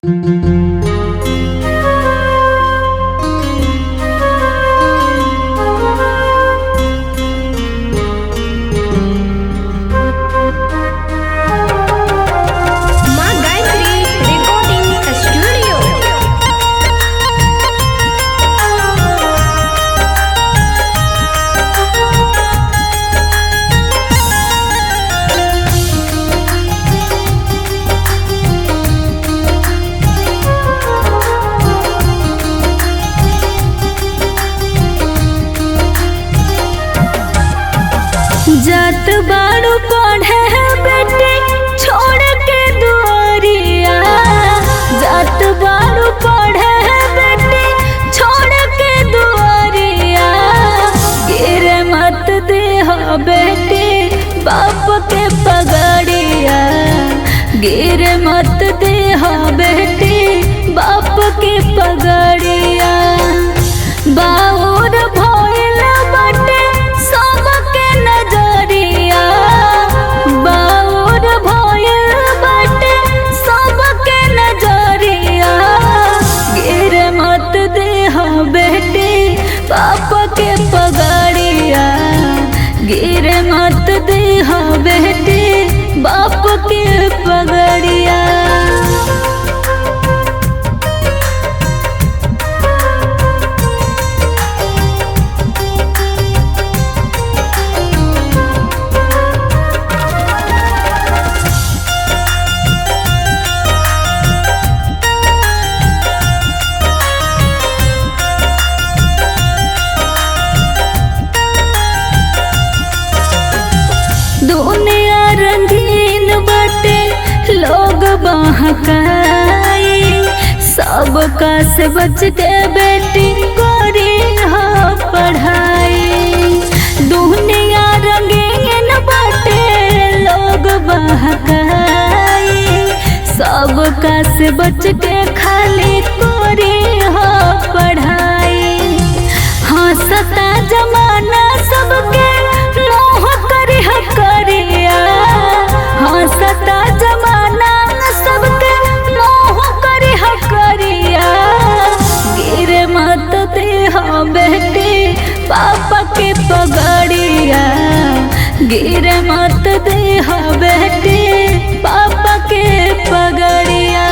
माँ Gayatri recording studio. जात बाड़ू पढ़े बेटे छोड़ के दुआरिया, जात बाड़ू पढ़े बेटे छोड़ के दुआरिया, गिरे मत दे हो बेटे बाप के पगड़िया, गिरे मत दे हो बेटे बाप के पगड़िया। बाउर भइल बाटे सबके नजरिया, बाउर भइल बाटे सबके नजरिया, गिर मत दे हो बेटे पाप के पगड़िया, गिर मत दे हो बेटे बाप के पगड़िया। दुनिया रंगीन बाटे लोग बहकाई, सबका से बच के बेटी करी हो पढ़ाई। दुनिया रंगीन बाटे लोग बहकाई, सबका से बच के खाली करी हो पढ़ाई। हंसता जमाना सबके मोह करी करिया, हंसता जमाना सबके मोह करी करिया, गिर मत दे हो बेटे पापा के पगड़िया, गिर मत दे हो बेटे पापा के पगड़िया।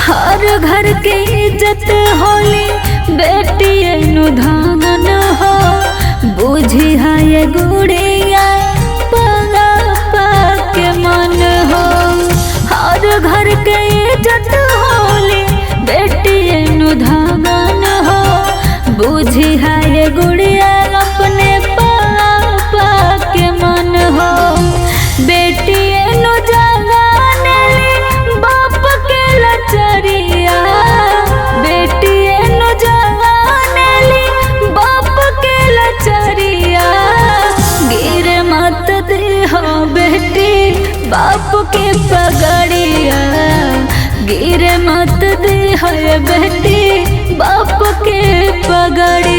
हर घर के इज्जत होली बेटी अनुधान हो, बुझी है गुड़िया पापा के मन हो। हर घर के इज्जत होली बेटी अनुधान हो, बुझी है गुड़िया अपने पापा के मन हो। बेटी बाप के लचरिया, बेटी जानेली बाप के लचरिया, गिर मत दे हो बेटी बाप के पगड़िया, गिर मत दे हो बेटी बाप के पगड़िया।